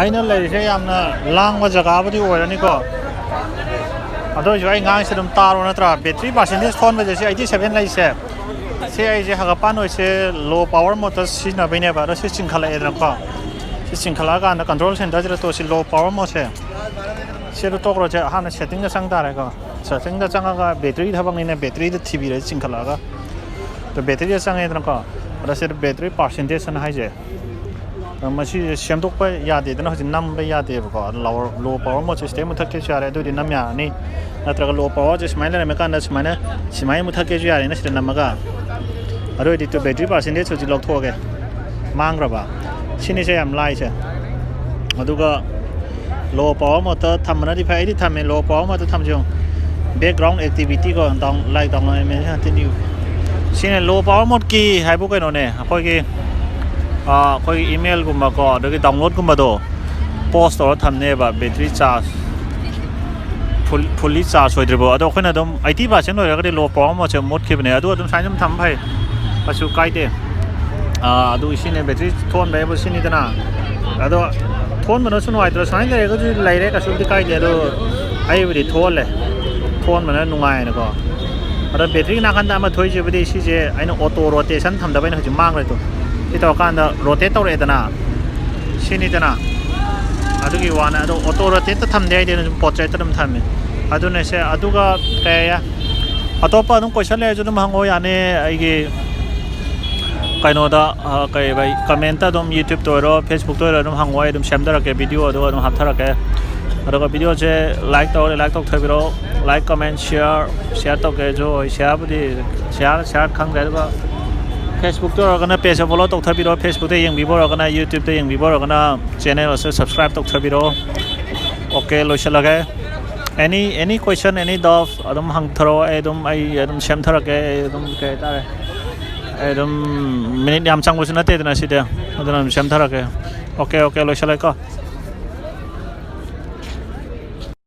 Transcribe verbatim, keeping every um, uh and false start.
ꯑꯩꯅ ꯂꯩꯔꯤꯁꯦ ꯌꯥꯝꯅ ꯂꯥꯡꯕ ꯖꯒꯥꯕꯨꯗꯤ ꯑꯣꯏꯔꯅꯤꯀꯣ, ꯑꯗꯨ ꯑꯣꯏꯔꯁꯨ ꯑꯩ ꯉꯥꯡꯉꯤꯁꯦ ꯑꯗꯨꯝ ꯇꯥꯔꯣ, ꯅꯠꯇ꯭ꯔꯥ? ꯕꯦꯇ꯭ꯔꯤ ꯄꯥꯔꯁꯦꯟꯇꯦꯖ ꯊꯣꯟꯕꯁꯦ ꯁꯤ ꯑꯩꯠꯇꯤ ꯁꯚꯦꯟ ꯂꯩꯁꯦ, ꯁꯤ ꯑꯩꯁꯦ ꯍꯥꯒꯠꯄꯥꯟ ꯑꯣꯏꯁꯦ ꯂꯣ ꯄꯥꯋꯔ ꯃꯣꯗꯇ ꯁꯤꯖꯤꯟꯅꯕꯩꯅꯦꯕ꯫ ꯑꯗꯣ ꯁꯤ ꯆꯤꯡꯈꯠꯂꯛꯑꯦꯗꯅꯀꯣ, ꯁꯤ ꯆꯤꯡꯈꯠꯂꯛꯑꯀꯥꯟꯗ ꯀꯟꯇ꯭ꯔꯣꯜ ꯁꯦꯟꯇꯔꯁꯤꯗ ꯇꯣ ꯁꯤ ꯂꯣ ꯄꯥꯋꯔ ꯃꯣꯗꯁꯦ ꯁꯤ ꯑꯗꯨ ꯇꯣꯛꯈ꯭ꯔꯣꯁꯦ꯫ ꯑꯍꯥꯟꯅ ꯁꯦꯠꯇꯤꯡꯗ ꯆꯪ ꯇꯥꯔꯦꯀꯣ꯫ ꯁꯦꯠꯇꯤꯡꯗ ꯆꯪꯉꯒ ꯕꯦꯇ꯭ꯔꯤꯒꯤ ꯊꯕꯛꯅꯤꯅ ꯕꯦꯇ꯭ꯔꯤꯗ ꯊꯤꯕꯤꯔꯦ ꯆꯤꯡꯈꯠꯂꯛꯑꯒ꯫ ꯑꯗꯣ ꯕꯦꯇ꯭ꯔꯤꯗ ꯆꯪꯉꯦꯗꯅꯀꯣ꯫ ꯑꯗ ꯁꯤꯗ ꯕꯦꯇ꯭ꯔꯤ ꯄꯥꯔꯁꯦꯟꯇꯦꯖ ꯑꯅ ꯍꯥꯏꯁꯦ꯫ ꯑ, ꯃꯁꯤ ꯁꯦꯝꯗꯣꯛꯄ ꯌꯥꯗꯦꯗꯅ, ꯍꯧꯖꯤꯛ ꯅꯝꯕ ꯌꯥꯗꯦꯕꯀꯣ꯫ ꯂꯣ ꯄꯥꯋꯔ ꯃꯣꯗꯁꯦ ꯁꯤꯗꯩ ꯃꯨꯊꯠꯀꯦꯁꯨ ꯌꯥꯔꯦ, ꯑꯗꯨꯑꯣꯏꯗꯤ ꯅꯝ ꯌꯥꯔꯅꯤ꯫ ꯅꯠꯇ꯭ꯔꯒ ꯂꯣ ꯄꯥꯋꯔꯁꯦ ꯁꯨꯃꯥꯏꯅ ꯂꯩꯔꯝꯃꯀꯥꯟꯗ ꯁꯨꯃꯥꯏꯅ, ꯁꯨꯃꯥꯏꯅ ꯃꯨꯊꯠꯀꯦꯁꯨ ꯌꯥꯔꯦꯅ ꯁꯤꯗ ꯅꯝꯃꯒ꯫ ꯑꯗꯨ ꯑꯣꯏꯔꯗꯤ ꯇꯨ ꯕꯦꯇ꯭ꯔꯤ ꯄꯥꯔꯁꯦꯟꯇꯦꯖ ꯍꯧꯖꯤꯛ ꯂꯧꯊꯣꯛꯑꯒꯦ꯫ ꯃꯥꯡꯈ꯭ꯔꯕ꯫ ꯁꯤꯅꯤꯁꯦ ꯌꯥꯝ ꯂꯥꯏꯁꯦ꯫ ꯑꯗꯨꯒ ꯂꯣ ꯄꯥꯋꯔ ꯃꯣꯗꯇ ꯊꯝꯕꯅꯗꯤ ꯐꯩ꯫ ꯑꯩꯗꯤ ꯊꯝꯃꯦ, ꯂꯣ ꯄꯥꯋꯔ ꯃꯣꯗꯇ ꯊꯝꯁꯦ ꯌꯦꯡꯉꯨ꯫ ꯕꯦꯛꯒ꯭ꯔꯥꯎꯟ ꯑꯦꯛꯇꯤꯚꯤꯇꯤ ꯀꯣ, down, like download message continue. ꯁꯤꯅ ꯂꯣ ꯄꯥꯋꯔ ꯃꯣꯗꯀꯤ ꯍꯥꯏꯕꯨ ꯀꯩꯅꯣꯅꯦ, ꯑꯩꯈꯣꯏꯒꯤ, ꯑꯥ, ꯑꯩꯈꯣꯏꯒꯤ ꯏꯃꯦꯜꯒꯨꯝꯕꯀꯣ, ꯑꯗꯒꯤ ꯗꯥꯎꯟꯂꯣꯗꯀꯨꯝꯕꯗꯣ ꯄꯣꯁ ꯇꯧꯔ ꯊꯝꯅꯦꯕ, ꯕꯦꯇ꯭ꯔꯤ ꯆꯥꯔꯖ ꯐꯨꯜ, ꯐꯨꯜꯂꯤ ꯆꯥꯔꯖ ꯑꯣꯏꯗ꯭ꯔꯤꯕꯣ꯫ ꯑꯗꯣ ꯑꯩꯈꯣꯏꯅ ꯑꯗꯨꯝ ꯑꯩꯠꯇꯤ ꯄꯥꯔꯁꯦꯟ ꯑꯣꯏꯔꯒꯗꯤ ꯂꯣ ꯄꯥꯋꯔ ꯃꯣꯗꯁꯦ ꯃꯨꯠꯈꯤꯕꯅꯦ꯫ ꯑꯗꯨ ꯑꯗꯨꯝ ꯁꯨꯃꯥꯏꯅ ꯑꯗꯨꯝ ꯊꯝꯕ ꯐꯩ, ꯀꯩꯁꯨ ꯀꯥꯏꯗꯦ꯫ ꯑꯥ, ꯑꯗꯨ ꯁꯤꯅꯦ ꯕꯦꯇ꯭ꯔꯤ ꯊꯣꯟꯕ ꯍꯥꯏꯕꯨ ꯁꯤꯅꯤꯗꯅ꯫ ꯑꯗꯣ ꯊꯣꯟꯕꯅꯁꯨ ꯅꯨꯡꯉꯥꯏꯇ꯭ꯔꯣ? ꯁꯨꯃꯥꯏꯅ ꯂꯩꯔꯒꯁꯨ ꯂꯩꯔꯦ, ꯀꯩꯁꯨꯕꯨꯗꯤ ꯀꯥꯏꯗꯦ꯫ ꯑꯗꯣ ꯑꯩꯕꯨꯗꯤ ꯊꯣꯜꯂꯦ, ꯊꯣꯟꯕꯅ ꯅꯨꯡꯉꯥꯏꯅꯀꯣ꯫ ꯑꯗꯣ ꯕꯦꯇ꯭ꯔꯤꯒꯤ ꯅꯥꯀꯟꯗ ꯑꯃ ꯊꯣꯛꯏꯁꯤꯕꯨꯗꯤ ꯁꯤꯁꯦ ꯑꯩꯅ ꯑꯣꯇꯣ ꯔꯣꯇꯦꯁꯟ ꯊꯝꯗꯕ, ꯑꯩꯅ ꯍꯧꯖꯤꯛ ꯃꯥꯡꯈ꯭ꯔꯦꯗꯣ꯫ ꯁꯤ ꯇꯧꯔꯀꯥꯟꯗ ꯔꯣꯇꯦꯠ ꯇꯧꯔꯛꯑꯦꯗꯅ, ꯁꯤꯅꯤꯗꯅ꯫ ꯑꯗꯨꯒꯤ ꯋꯥꯅꯦ꯫ ꯑꯗꯣ ꯑꯣꯇꯣ ꯔꯣꯇꯦꯠꯇ ꯊꯝꯗꯦ, ꯑꯩꯗꯤ ꯑꯗꯨꯝ ꯄꯣꯔꯇ꯭ꯔꯦꯠꯇ ꯑꯗꯨꯝ ꯊꯝꯃꯦ꯫ ꯑꯗꯨꯅꯦ ꯁꯦ꯫ ꯑꯗꯨꯒ ꯀꯩ, ꯑꯇꯣꯞꯄ ꯑꯗꯨꯝ ꯀꯣꯏꯁꯟ ꯂꯩꯔꯁꯨ ꯑꯗꯨꯝ ꯍꯪꯉꯣ ꯌꯥꯅꯤ꯫ ꯑꯩꯒꯤ ꯀꯩꯅꯣꯗ, ꯑ, ꯀꯩ, ꯀꯃꯦꯟꯇ ꯑꯗꯨꯝ YouTubeꯇ ꯑꯣꯏꯔꯣ, Facebookꯇ ꯑꯣꯏꯔꯣ ꯑꯗꯨꯝ ꯍꯪꯉꯣ, ꯑꯩ ꯑꯗꯨꯝ ꯁꯦꯝꯗꯔꯛꯀꯦ, ꯚꯤꯗꯤꯑꯣ ꯑꯗꯨꯒ ꯑꯗꯨꯝ ꯍꯥꯞꯊꯔꯛꯀꯦ꯫ ꯑꯗꯨꯒ ꯚꯤꯗꯤꯑꯣꯁꯦ ꯂꯥꯏꯛ ꯇꯧꯔꯦ, ꯂꯥꯏꯛ ꯇꯧꯊꯕꯤꯔꯛꯑꯣ꯫ ꯂꯥꯏꯛ, ꯀꯃꯦꯟ, ꯁꯤꯌꯥꯔ, ꯁꯤꯌꯥꯔ ꯇꯧꯒꯦꯁꯨ ꯍꯣꯏ, ꯁꯤꯌꯥꯔꯕꯨꯗꯤ, ꯁꯤꯌꯥꯔ, ꯁꯤꯌꯥꯔ ꯈꯪꯗ꯭ꯔꯦ꯫ ꯑꯗꯨꯒ Facebookꯇ ꯑꯣꯏꯔꯒꯅ ꯄꯦꯖꯇ ꯐꯣꯂꯣ ꯇꯧꯊꯕꯤꯔꯣ, Facebookꯇ ꯌꯦꯡꯕꯤꯕ ꯑꯣꯏꯔꯒꯅ, YouTubeꯇ ꯌꯦꯡꯕꯤꯕ ꯑꯣꯏꯔꯒꯅ ꯆꯦꯅꯦꯜ ꯑꯁꯤ ꯁꯕꯁꯀ꯭ꯔꯥꯏꯕ ꯇꯧꯊꯕꯤꯔꯣ꯫ ꯑꯣꯀꯦ, ꯂꯣꯏꯁꯤꯜꯂꯒꯦ꯫ Any, any question, any doubt ꯑꯗꯨꯝ ꯍꯪꯊꯔꯛꯑꯣ, ꯑꯩ ꯑꯗꯨꯝ, ꯑꯩ ꯑꯗꯨꯝ ꯁꯦꯝꯊꯔꯛꯀꯦ꯫ ꯑꯩ ꯑꯗꯨꯝ, ꯀꯩ ꯍꯥꯏꯇꯥꯔꯦ, ꯑꯩ ꯑꯗꯨꯝ ꯃꯤꯅꯤꯠ ꯌꯥꯝ ꯆꯪꯕꯁꯨ ꯅꯠꯇꯦꯗꯅ ꯁꯤꯗꯤ, ꯑꯗꯨꯅ ꯑꯗꯨꯝ ꯁꯦꯝꯊꯔꯛꯀꯦ꯫ Okay, okay, ꯂꯣꯏꯁꯤꯜꯂꯦꯀꯣ꯫